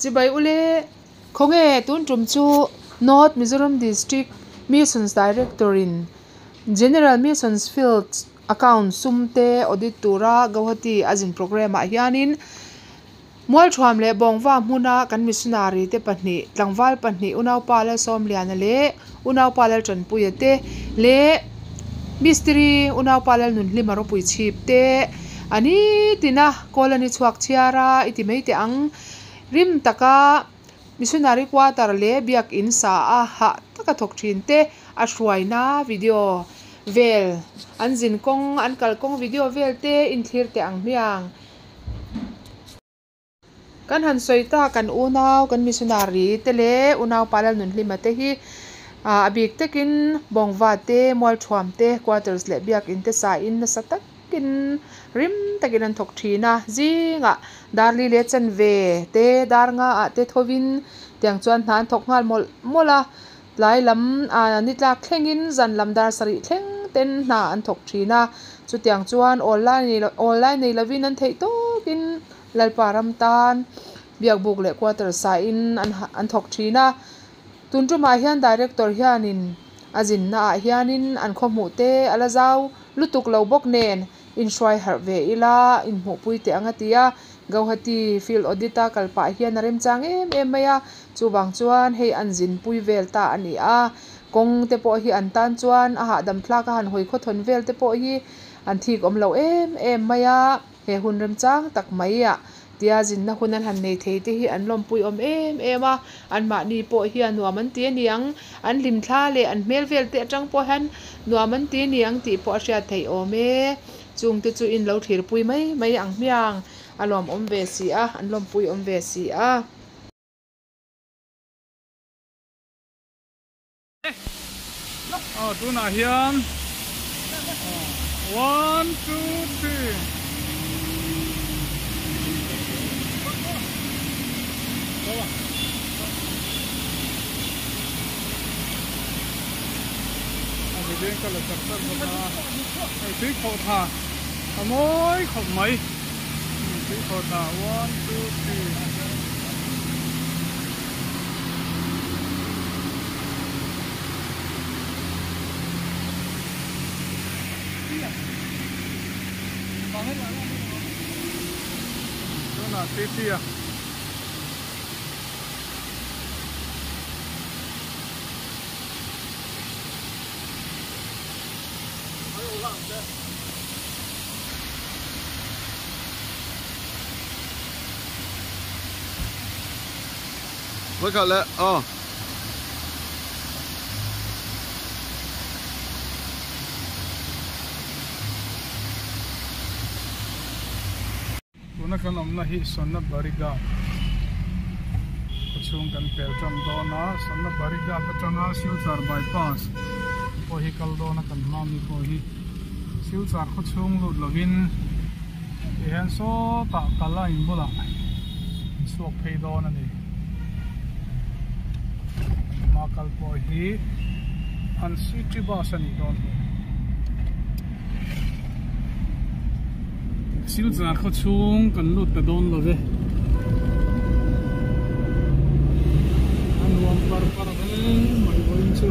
Chibai ule, khawnge tun tum chu North Mizoram District Missions Director in General Missions Field Account sum te audit tura Guwahati a zin programme ah hianin Mualthuam leh Bawngva hmuna kan missionary te pahnih, tlangval pahnih Unaupa Lalsawmliana leh Unaupa Laltanpuia te leh Mistiri Unaupa Lalnunhlima ropui chhip te a nitina colony chhuak chhiar a i ti mai teh ang. Rim taka missionary quarter leh biakin sa a hah taka thawk thin te a hruaina video vel an zin kawng an kalkawng video vel te inthlir teh ang hmiang. Kan han sawi ta kan unau kan missionary te leh unau pa Lalnunhlima te hi ah a bik takin Bawngva te Mualthuam te quarters leh biakin te sain nasa takin rim takin an thawk thin a zingah Darli leh Chanve te dar nga ah te thovin tiang chuan hna an thawk nghal mawlh mawlh a Tlai lam ah ni tlak thlengin zan lam dar sarih thleng ten hna an thawk thin a, chutiang chuan awl lai nei lo awl lai nei lovin an theih tawkin Lalpa ram tan biakbuk leh quarter sain an an thawk thin a. Tun tumah hian Director hianin a zinna ah hianin an khawhmuh te a la zau lutuk lo bawk nen inhruai harh ve ila inhmuhpui teh ang a ti a, Gauhati field audit a kal pah hian a remchang em em mai a, chuvang chuan hei an zinpui vel ta a ni a, kawng te pawh hi an tan chuan a hahdam thlak a han hawi khawthawn vel te pawh hi an thik awm lo em em mai a, he hun remchang tak mai ah tia zinna hun an han nei thei te hi an lawmpui awm em em a, anmahni pawh hian nuam an ti a ni ang, an hlimthla leh an hmel vel te atang pawh hian nuam an ti a ni ang tih pawh a hriat theih awm e. Chung te chu in lo thlirpui mai mai ang hmiang a lawmawm ve si a, an lawmpui awm ve si a. Aw tunah hian one two three a zirleng ka la chak chak bawk a. Hei tui khawh tha a mawi khawp mai tui khawh tha one two three tunah titi a. Vawikhat leh aw. Tuna kan awmna hi Sonna Bariga khawchhung kan pel tan dawn a, Sonna Bariga atanga Silchar bypass pawh hi kal dawn a kan hma mi pawh hi Silchar khawchhung lut lovin tihian sawtah kal a in bulah chhuak phei dawn a ni. Kan hma kal pawh hi an city bus a nih dawn hi. Silchar khaw chhung kan lut ta dawn lo ve. A nuam par par hle mai vawiin chu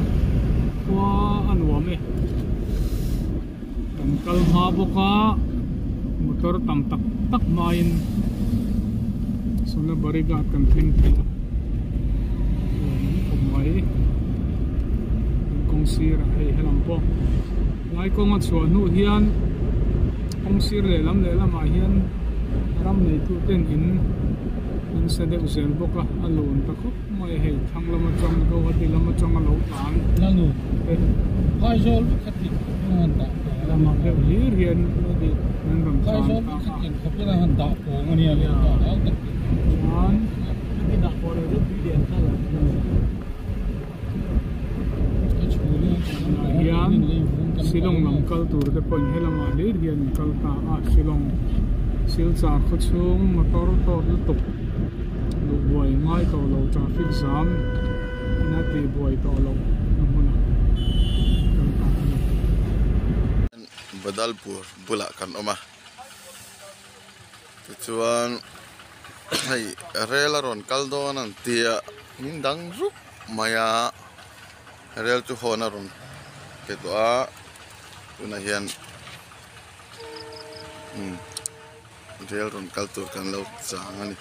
khua a nuam e. Kan kal hma bawk a motor tam tak tak hmain Sonabari ghat kan thleng thei a. Nuam khawp mai. Kawng sirah hei helam pawh. Lai kawnga chhuah hnu hian kawng sir lehlam lehlamah hian ram neitu ten in an sa deuh zel bawk a, a lun ta khawp mai a hei thlang lam atang Guwahati lam atanga lo tlan te lamah deuh hlir hian an rawn tlan ta a chuan. Tunah hian Shillong lam kal tur te pawhin helamah hlir hian an kal ta a, Shillong Silchar khaw chhung motor tawt lutuk luh buai ngai tawh lo traffic jam ina tih buai tawh loh na hmunah kal ta a ni. Badalpur bulah kan awm a, tichuan. Hei rel a rawn kal dawn an tia min dang rup mai a rel chu hawn a rawn pe tawh a tunah hian umm rel rawn kal tur kan lo chang a ni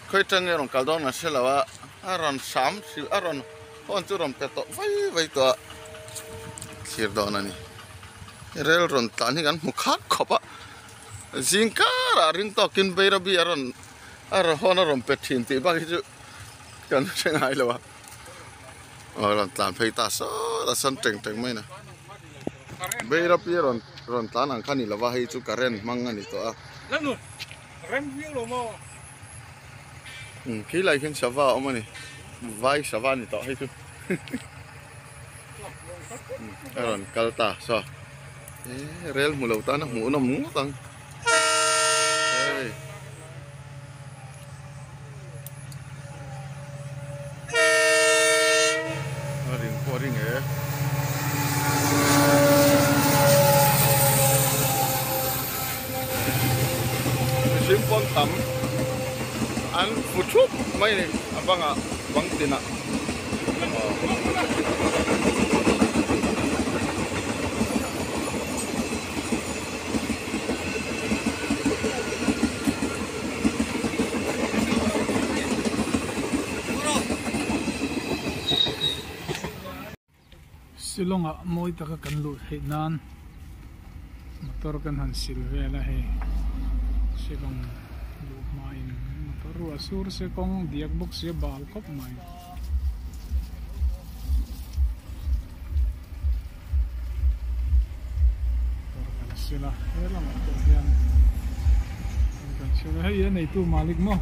khawi tang nge rawn kal dawn an hre lo a a rawn hram hrilh a rawn hawn chu rawn pe tawh vai vai tawh a thlir dawn a ni rel rawn tlan hi kan hmu khat khawp a. Zing karah ring tawkin Bairabi a rawn a rawn hawn a rawn pe thin tih bak hi chu kan hre ngai lo a aw a rawn tlan phei ta sawt a san teng teng mai na Bairabi a rawn rawn tlan ang kha ni lova hei chu current hmang a ni tawh a umm khi lai khian sava a awm a ni vai sava a ni tawh hei chu. A rawn kal ta saw eh rel hmu lo tan a hmuh nawm ngawt ang hei a ring pawh a ring e mihring pawn tam an fu thup mai a ni a bangah bang tinah. Shillong ah mawi taka kan luh theih nan motor kan han sil vel a hei Shillong luh hma in motor ruah sur se kawng diak bawk sia bal khawp mai. Motor kan sil a he lamah pawh hian kan sil a hei a neitu malik maw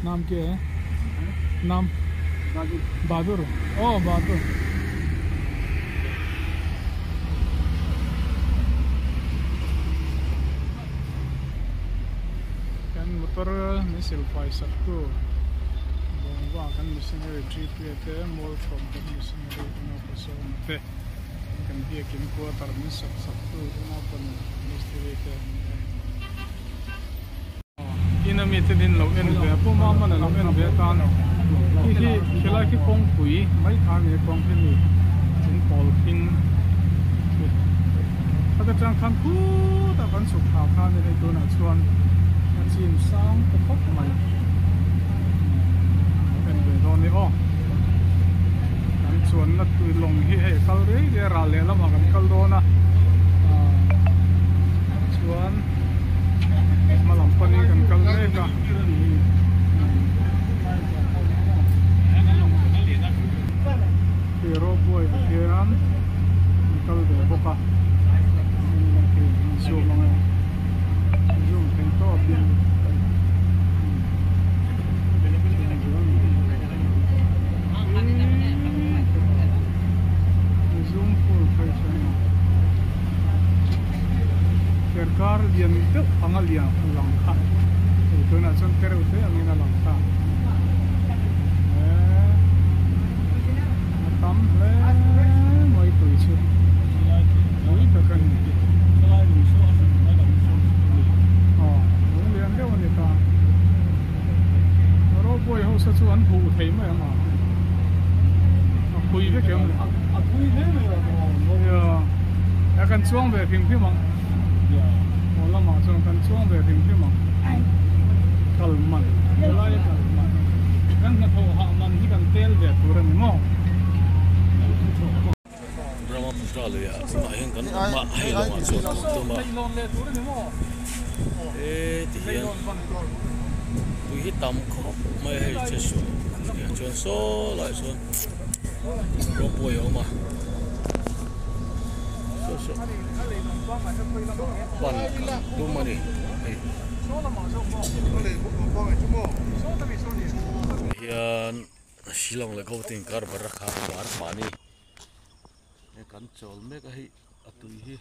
nam ke nam Bahadur aw Bahadur. Kan motor min silfai sak tu Bawngva kan missionary Gpa te Mualthawm kan missionary Unaupa Sawma te kan biakin quarter min sak sak tu Unaupa Nun mistiri te an ni e. Ina mi te din lo en ve a pawh mama lo en ve atan khi hi khilai khi kawngpui mai kha a ni a kawng hi mi in pawl hring khi heta tang khan khutah kan chhuk thla kha a ni hei tunah chuan a chim sang ta khawp mai lo en ve dawn a ni aw kan chuanna tui lawng hi hei a kal rei rei a ral lehlamah kan kal dawn a chuan. Hma lam panin kan kal mek a. Hei ropeway ah hian an kal ve bawk a. Zoom ang e. Zoom thei tawpin. Zoom full phei chuan. Terkar lian deuh anga lian lang kha hei tunah chuan te reuh te angin a lang ta eee a tam hle mai tui chu pui tak a ni aw lung lian deuh a ni ta ropeway ho sa chu an huh thei mai ang a a phui vek em ni a phui hle mai a kan chuang ve hrim hrim ang aw lamah chuan kan chuang ve hrim hrim ang kal man helai a kal man kan hnathawh hah man hi kan tel ve tur a ni maw. Brahmaputra lui ah tunah hian kan awm a hei lawngah chuan kan tum a he ti hian tui hi tam khawp mai a hei che sual chuan saw lai chuan ropeway a awm a. Pan kan tum a ni hei hian Shillong leh Guwahati inkar barakha bar mahni he kan chawl mek a hei a tui hi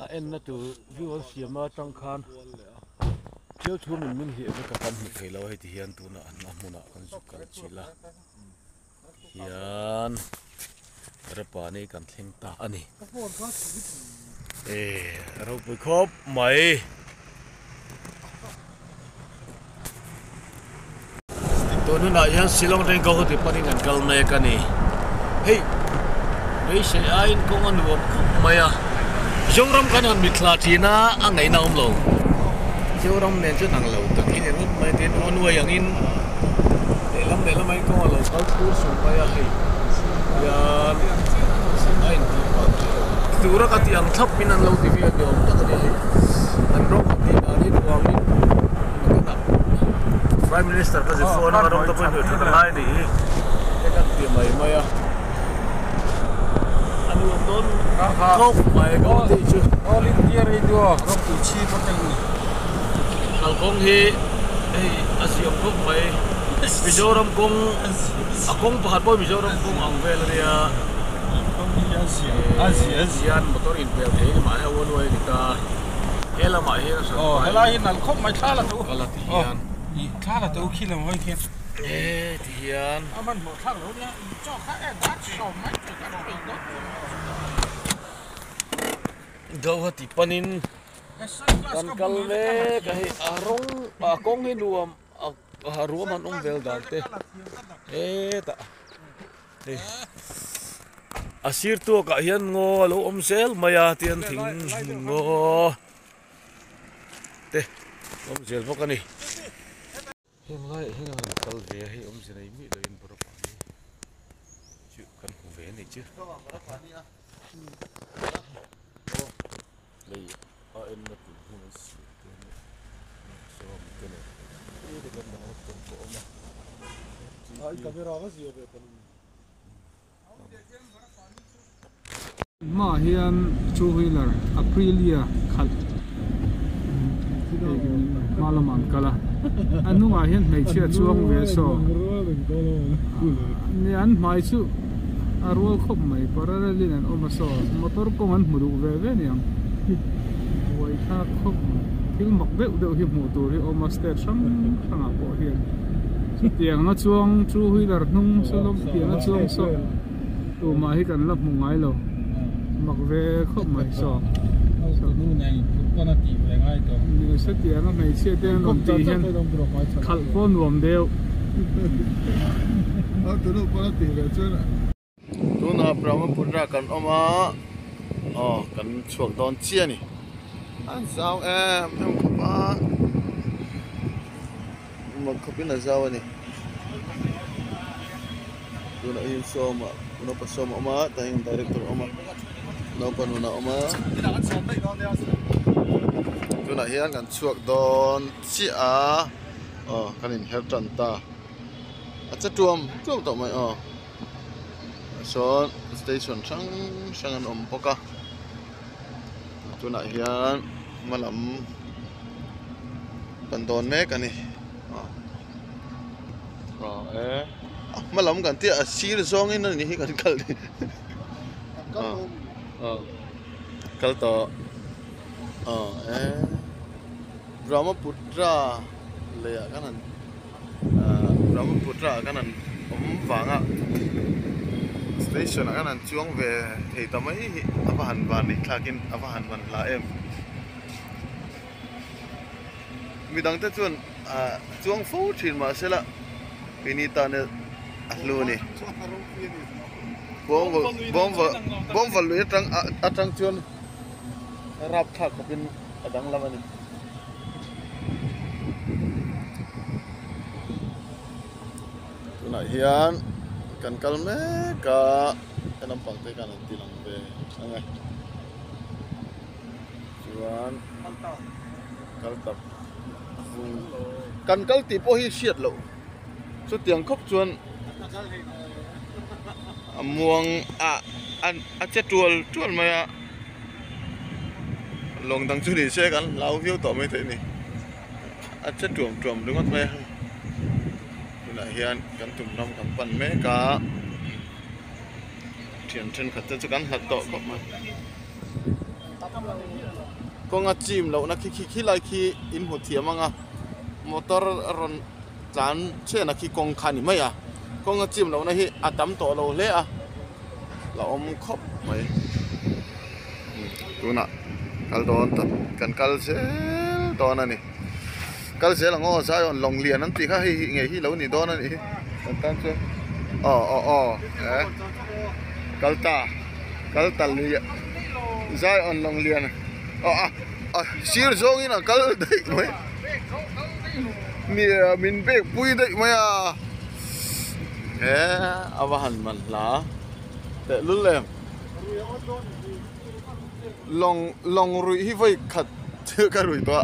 a enna tur view an siam a atang khan thil thu min min hliah vek a kan hmu thei lo a hei ti hian tunah a hmunah kan zuk kal chilh a. Hian Repani kan thleng ta a ni. E ropui khawp mai. Tun hunah hian Shillong atangin Guwahati panin kan kal mek a ni. Hei beisei aiin kawng a nuam khawp mai a, Zoram kan han mitthla thin a, a ngaihna a awm lo. Zoram nen chuan ang lo tak hi ni ringawt mai tin aw nuai angin lehlam lehlam aiin kawng a lo kal thur sur mai a hei hian a intih pah tura ka tih ang thlap in an lo ti vel ni awm tak a ni hei an rawng han tih dan hi nuam in. Prime Minister ka zir phone a rawng te pawhin hmuh that a ngai a nih hi te kan ti mai mai a a nuam dawn khawp mai ka awm tih chu All India Radio rawng tui chhip a keng ni kalkawng hi hei a ziam khawp mai Mizoram kawng a kawng pakhat pawh Mizoram kawng ang vel a nia kawng hi a zia a zia hian motor inpel thei ni mahse a one way a ni ta. He lamah hian a hran Aw helai hi nalh khawp mai thla la tawh u. Kala ti hian. Aw thla la tawh u khi lam hawi khian. E ti hian. A hmanhmawh thlak lo nia chaw kha e dar sawm mai chu kan ei dawn. Guwahati panin kan kal mek a hei a rawng a kawng hi nuam a ruam han awm vel dan te hetah. Hei a sir tuakah hian ngaw a lo awm zel mai a tian thing hmun ngaw te a awm zel bawk a ni. Heng laiah hian an kal ve a hei awmze nei miah loin Barapani chu kan hmu ve a ni chu. Lei a enna tur hmun an siam te a nia sawm te leh hei te kan dang te pawh a awm a Hmaah hian two wheeler Aprilia khalh hma lamah an kal a a hnungah hian hmeichhia chuang ve saw nia an hmai chu a rual khawp mai parallel in an awm a saw motor kawng an hmu duh ve ve aniang buai thlak khawp mai thil mak deuh deuh hi hmuh tur hi a awm a state hrang hrang ah pawh hian chutiang a chuang two wheeler hnung saw tiang a chuang saw tumah hi kan la hmu ngai lo mak ve khawp mai saw satiang a hmeichhia te an rawn tih hian khalh pawh nuam deuh. Tunah Brahmaputra kan awm a aw kan chhuak dawn chiah a ni an zau em em khawp a mak khawpin a zau a ni tunah hian sawma naupang sawm a awm a tah hian director a awm a naupang nuna a awm a tunah hian kan chhuak dawn chiah a aw kan inher tan ta a che tuam tuam tawh mai aw sawn station hrang hrang an awm bawk a tunah hian hma lam kan dawn mek a ni aw e hma lam kan tih a sir zawngin a ni hi kan kal ni aw kal tawh aw e Brahmaputra lei ah khan an ahh Brahmaputra ah khan an awm vang a station ah khan an chuang ve thei ta mai hi a va han van neih thlak in a va han man hla em midang te chuan ahh chuang fo thin mahse la keini tan a hlu a ni bawngva lui atang atang chuan rapthlak khawp in a danglam a ni. Tunah hian kan kal mek a he lampang te khan an ti lang ve ang e chuan kal tak kan kal tih pawh hi hriat loh chutiang khawp chuan a muang a a che tual tual mai a. Lawng dang chu ni se kan hlau viau tawh mai theih a ni a che tuam tuam ringawt mai a tunah hian kan tum ram kan pan mek a thian thenkhat te chu kan hlat tawh khawp mai kawnga chim lohna khi khi khi lai khi in hmu thiam ang a motor a rawn tlan chhen a khi kawng kha a ni mai a kawnga chim lohna hi a tam tawh lo hle a. La awm khawp mai tunah kal dawn ta kan kal zel dawn a ni. Kal zel ang aw Zion lawng lian an tih kha hei hi ngei hi lo ni dawn a nih hi kan tan chuan aw aw aw eh kal ta kal ta lian Zion lawng lian aw a a sir zawngin a kal daih mai nia min bek pui daih mai a eh a va han man hla tehlul em lawng lawng ruih hi vawi khat thil ka rui tawh a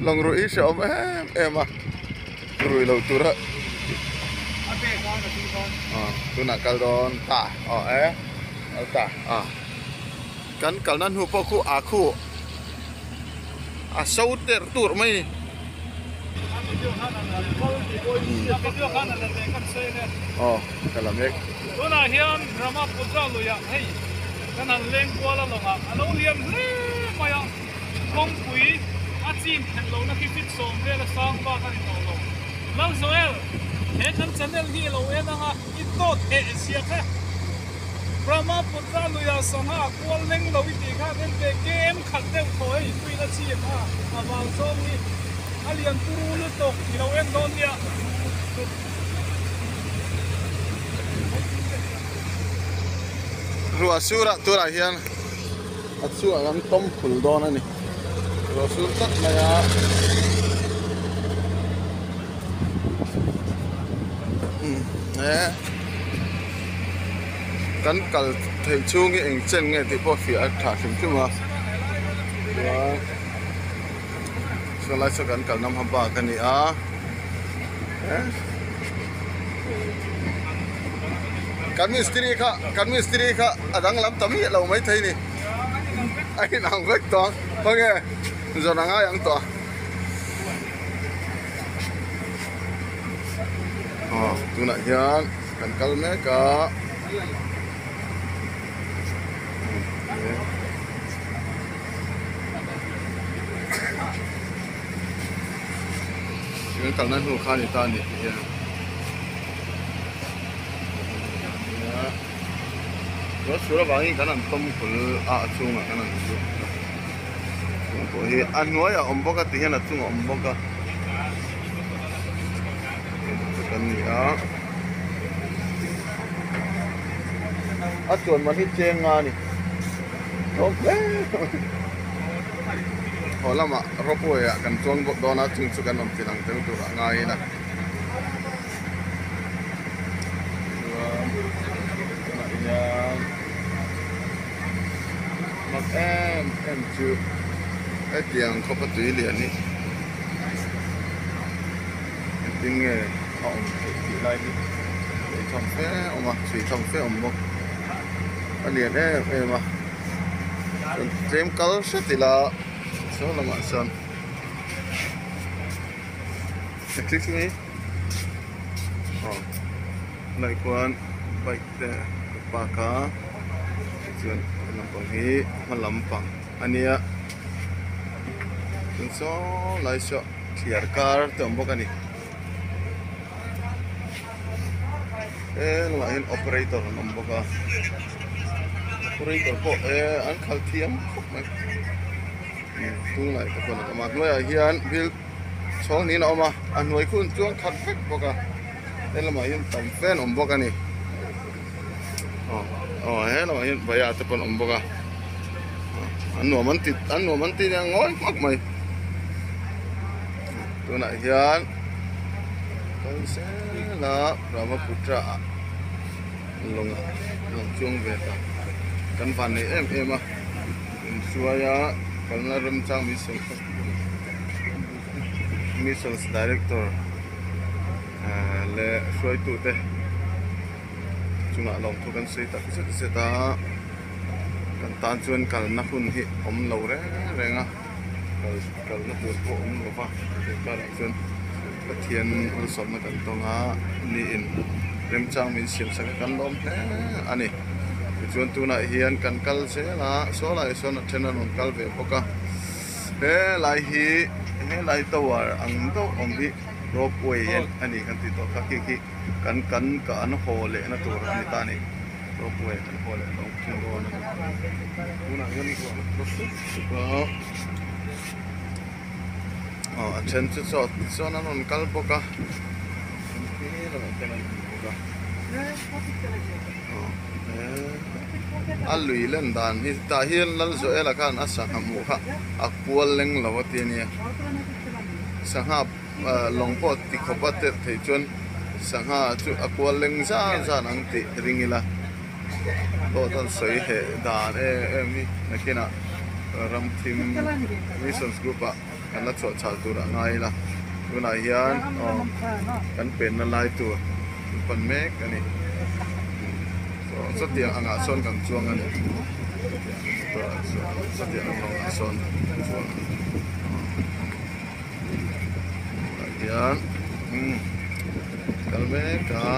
lawng ruih hi hrehawm em em a rui lo tura aw tunah kal dawn ta aw e kal ta aw kan kalna hnu pawh khu a khu a so ter tur mai a ni. Aw ka la mek. Tunah hian Brahmaputra luiah hei kan han leng kual a lawngah a lo lian hle mai a, kawngpui a chin khelh lohna khi fit sawm vel a sang bak a ni tawh lo. Lalzoel, he kan channel hi i lo en ang a, i dawt heh ziak e. Brahmaputra luiah sangha a kual leng lo i tih khan en ve kem khat deuh thaw hei tuin a chim a, a vang zawng hi a lian turu lutuk i lo en dawn nia. Ruah surah turah hian a chhuah kan tawm phul dawn a ni. Ruah sur tlat mai a. Eh kan kal theih chhung hi eng chen nge tih pawh fiah a tha hrim hrim a. Chuan saw lai saw kan kalna hma bak a ni a. Kan mistiri kha kan mistiri kha a danglam ta miah lo maithei ni a inang vek tawh ang khawnge zawn a ngai ang tawh a aw tunah hian kan kal mek a. Kan kalna hnu kha a ni ta a ni tih hian ruah sur avangin kan han tawm kul a a chhungah kan han lut a pawh hi a hnuaiah a awm bawk a ti hian a chungah a awm bawk a kan ni a a chuan man hi cheng nga a ni tlawm hle haw lamah ropeway ah kan chuang bawk dawn a chung chu kan awm chin ang tel tur ah ngai ila chuan tunah hian mak em em chu hetiang khawp a tui lian hi engtin nge a awm theih tih lai hi lei tham fe a awm a chhui tham fe a awm bawk a lian em em a. Chuan tlem kal hret ila saw lamah sawn excuse me aw tunah khuan bike te a park a tichuan he lampang hi hma lampang a nia chuan saw lai saw thliar kar te a awm bawk a ni he lamah hian operator an awm bawk a. Operator pawh eh an khalh thiam khawp mai tunlai te pawh an awm a hnuaiah hian bill chhawng niin a awm a a hnuai khu an chuang khat vek bawk a he lamah hian tam fe an awm bawk a ni aw aw he lamah hian bhaiya te pawh an awm bawk a an nuam an ti an nuam an ti nia ngawi hmak mai tunah hian kal zel a Brahmaputra ah. Lawng lawng chuang ve ta kan van nei em em a inhruai a kalna remchang min sawi kha missions director ah leh hruaitu te chungah lawng thu kan sawi tak zet zet a kan tan chuan kalna hun hi awm lo reng reng a kal kalna tur pawh awm lo va chu karah chuan Pathian malsawmna kan tawng a niin remchang min siam sak a kan lawm hle a ni tichuan tunah hian kan kal zel a saw lai sawn a then a rawn kal ve bawk a helai hi helai tower ang deuh awm hi ropeway a ni kan tih tawh kha khi khi kan kan kan haw leh na tur a ni ta a ni ropeway kan haw leh dawn thung dawn a ni tunah hian ruah a tla sup sup a. Aw a then chu chaw tichuan an rawn kal bawk a khi lamah khian an awm bawk a aw a lui len dan hi tah hian Lalzuaela khan a sangha hmuh kha a kual leng lo a ti a nia sangha lawng pawh ti khawp a tel theih chuan sangha chu a kual leng zan zan ang tih ring ila dawt an sawi heh dan em em hi nakinah ramthim missions group ah kan la chhuah chhal tur a ngai ila tunah hian aw kan penna lai tur an pan mek a ni chutiang angah sawn kan chuang a ni chutiang angah sawn kan chuang a ni. Tah hian umm kal mek a.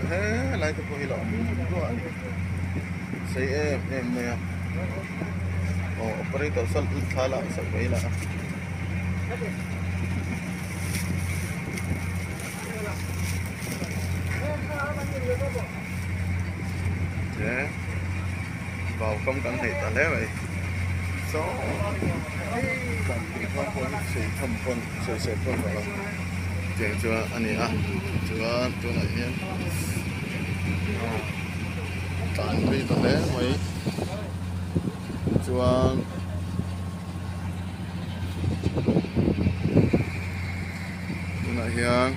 He lai te pawh hi la awm duah a ni sei em em mai a aw operator sawn thla la sak mai la a. Che vau kam kan hnaih ta hle mai saw kan tih khan pawh hi sawi tham pawn sawi sawi pawn tawh lo tiang chuan a ni a chuan tunah hian tlan phei ta hle mai chuan. Tunah hian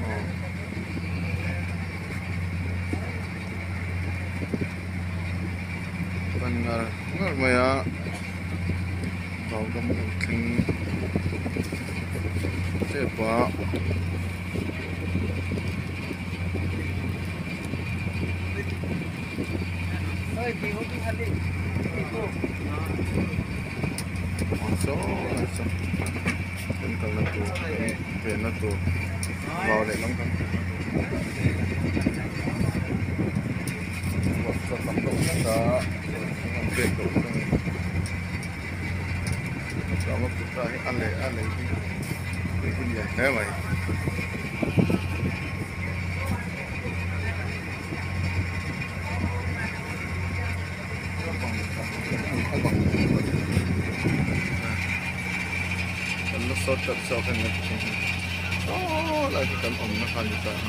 aw pan ngar ngar mai a vaukam kan thleng tep a. Kan kalna tur kan venna tur vau leh lam kan ruah chu a tam deuh hlek a an pek loh chu ani Brahmaputra hi a leh a lei hi tui hi lian hle mai. Kan la sawt tlat zawk a nia saw lai khi kan awmna kha a ni ta a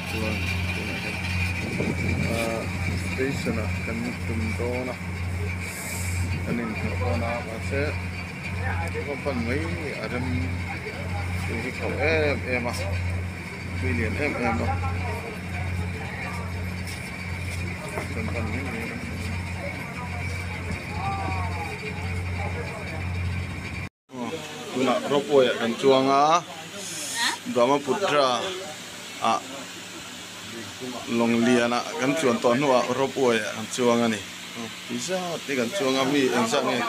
chuan tunah hian ahh station ah kan tum dawn a kan inhnawh dawn a mahse va pan mai a rem tui hi khauh em em a tui lian em em a. Tunah ropeway ah kan chuang a Brahmaputra ah lawng lian ah kan chuan tawh hnuah ropeway ah kan chuang a ni ti zat hi kan chuang a mi engzat nge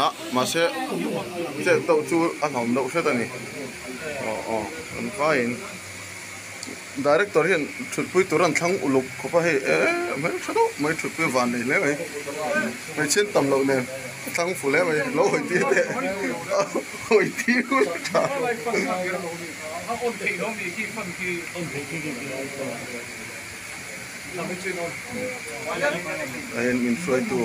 ah mahse chet deuh chu a hlawm deuh hret a ni aw aw kan vaiin director hian thutpui tur an thlang uluk khawp a hei eee hmeltha deuh mai thutpui van nei hle mai hmeichhe an tam loh nen a thlang fu hle mai lo hawi tir teh a hawi tir hun tha. Ah hian min hruaitu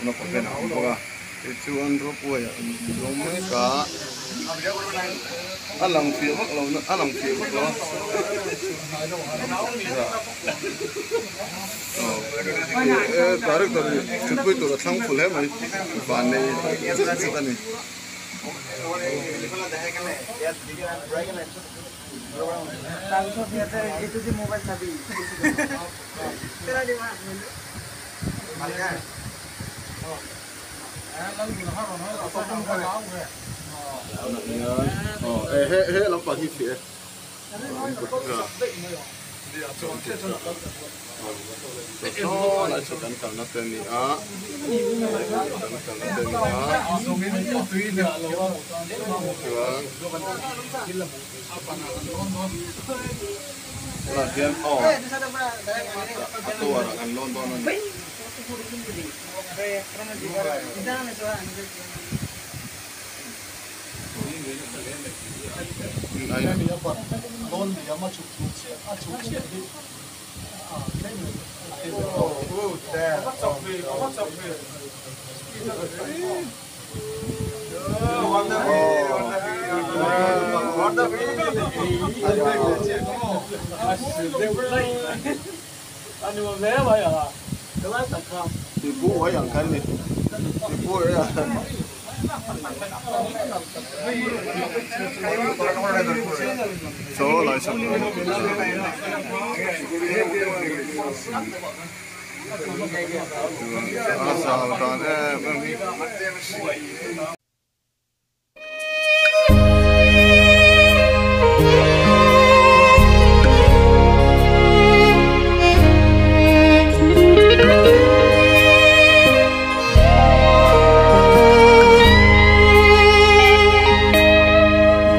naupang hian a awm bawk a tichuan ropeway ah an zawng mek a a lang fiah vak lo a lang fiah vak lo a aw director hi thutpui tur a thlang full hle mai vannei zet zet a ni. Saw lai saw kan kalna te a ni a kan kalna te a ni a chuan tunah hian aw a tower ah kan lawn dawn a ni. A zau dan em em hi.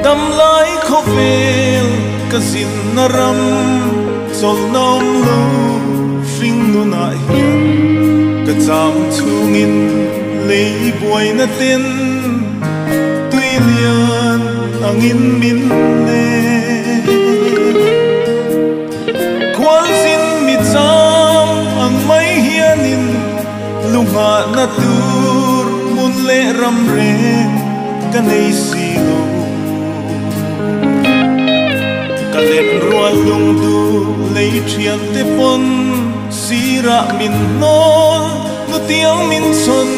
Damlai khawvel ka zinna ram chawlhna awm lo hring nunah hian ka cham chhungin lei buaina ten tui lian angin min len. Khualzin mi cham ang mai hianin lunghahna tur hmun leh ram reng ka nei si lo. Ka let rual lung duh lei thian te pawn sirah min hnawl nutiang min chhawn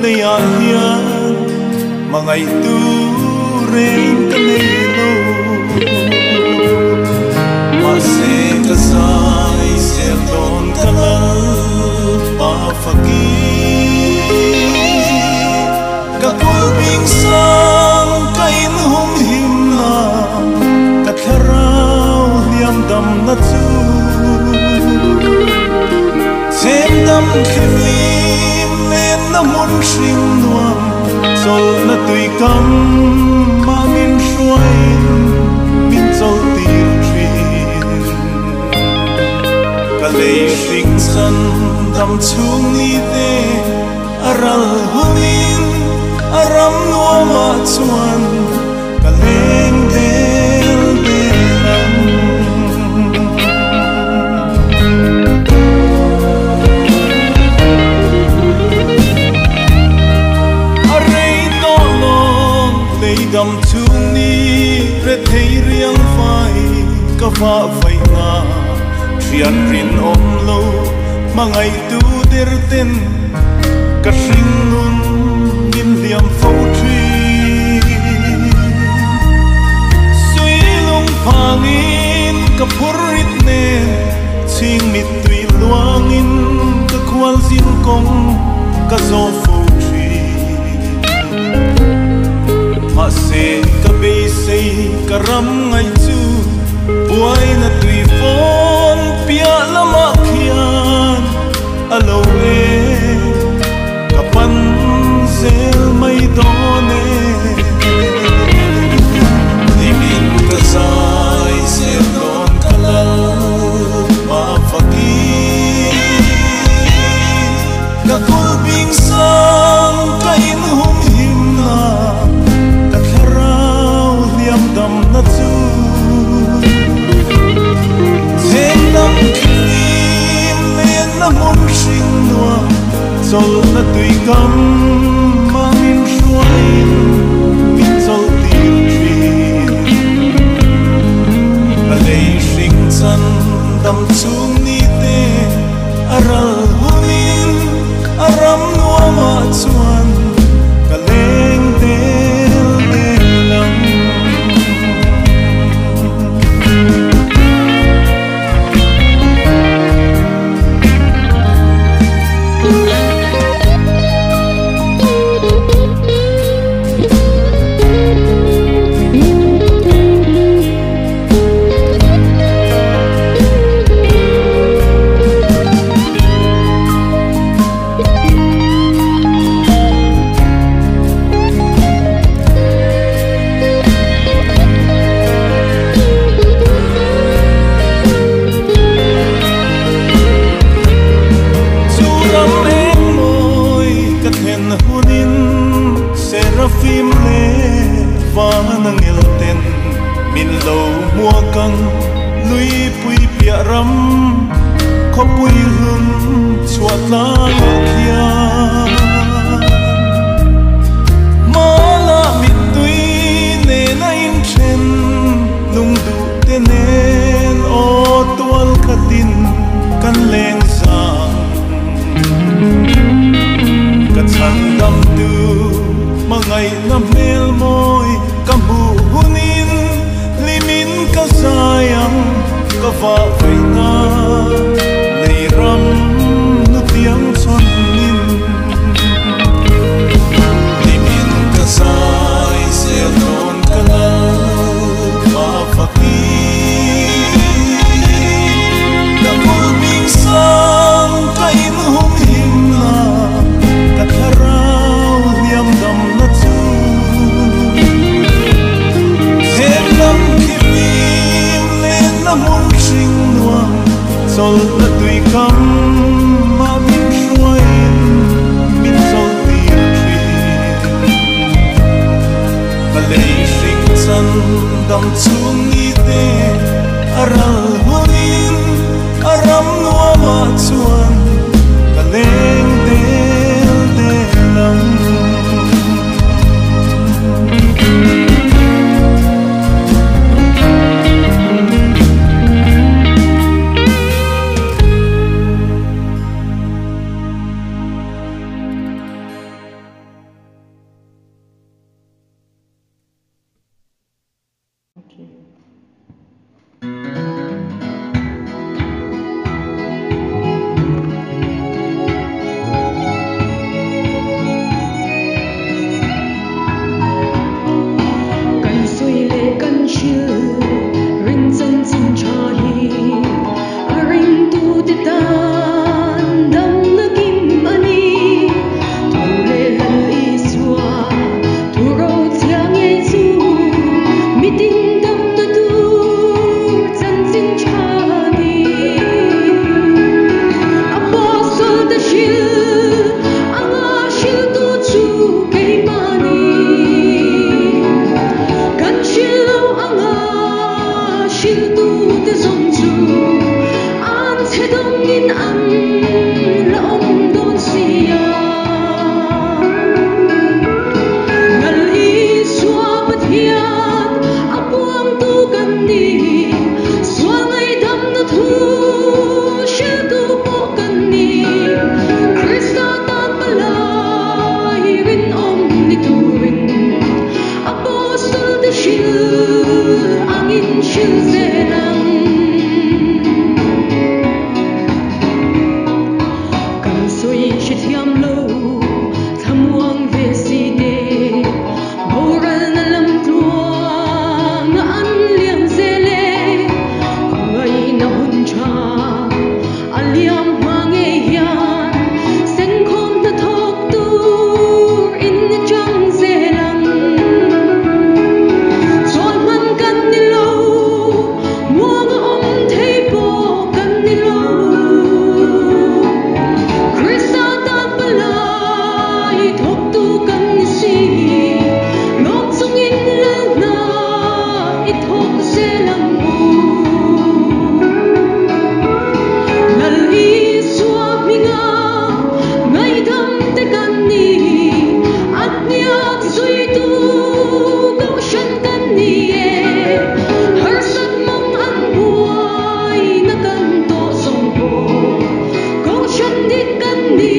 leiah hian hmangaih tur reng ka nei lo. Mahse ka zai zel dawn ka lal pa fakir ka kulhbing sang ka inhum him na ka thlarau hliam dam na chu chen dam thlifim len na hmun hring nuam chawlhna tui kam mah min hruaiin min chawlh tir thin. Ka lei hring chan dam chhung ni te a ral hunin a ram nuamah chuan ka leng del del ang. A rei tawh lawng lei dam chhung ni re thei riang fai ka vah vaih na thian rinawm lo hmangaihtu der ten ka hring nun min hliam fo thin. Sui lung phangin ka phur rit nen chhing mit tui luangin ka khual zin kawng ka zawh fo thin. Mahse ka beisei ka ram ngaih chu buaina tui fawn piah lamah khian a lo e ka pan zel mai dawn e. Nimin ka zai zel dawn ka lal ma fakir ka kulhbing sang ka inhum him na ka thlarau hliam dam na chu chen dam thlifim len na hmun hring nuam chawlhna tui kam mah min hruaiin min chawlh tir thin. Ka lei hring chan dam chhung ni te a ral hunin a ram nuamah chuan ka leng del del ang. Kang lui pui pia ram kho pui hlun chhuat la khia mala mit tui ne na in then lung du te nen o tual khatin kan leng sang ka chan dam tu mangai na mel moi ka mu hunin limin ka sayang ka va vaina nei ram nu tiang chon nin limin ka sai sel ton ka lal ma faki ka mul ming sang ka in hum him la ka tharau liam dam na chu hem lam khi phim lên na mun sinh nuam sol na tui kam ma min hruain min sol tir thin ka lei hring chan dam chung ni te aral hunin aram nuama chuan ka leng tel telam. Kan sui le kan shil rin chan chin cha hi a ring tu te tan dam na kim ani thu le lal iswa thu ro chiang ye chu mi tin dam na tu chan chin cha ni apostle te shil anga shil tu chu kei mani kan shil lo anga shil tu te zong chu an che dong in an la om don sia ngal iswa pathian apuang tu kan ni suangai dam na thu shil tu po kan ni Krista tan palai rin om ni turin apostle te shil angin shil zelang kan sui shi thiam lo thamuang ve si te boral na lam tluang an liam zele khoi na hun cha a liam ma nge hian sen khom na thok tur in ni chang zelang chol man kan ni lo muang om thei po kan ni lo Krista tan palai thok tu kan ni si lom chung in lal na i thok zelang u lal iswa minga ngai dam te kan ni at niak zui tu kau shan kan ni e har sat mong an buai na kan to song po kau shan dit kan ni.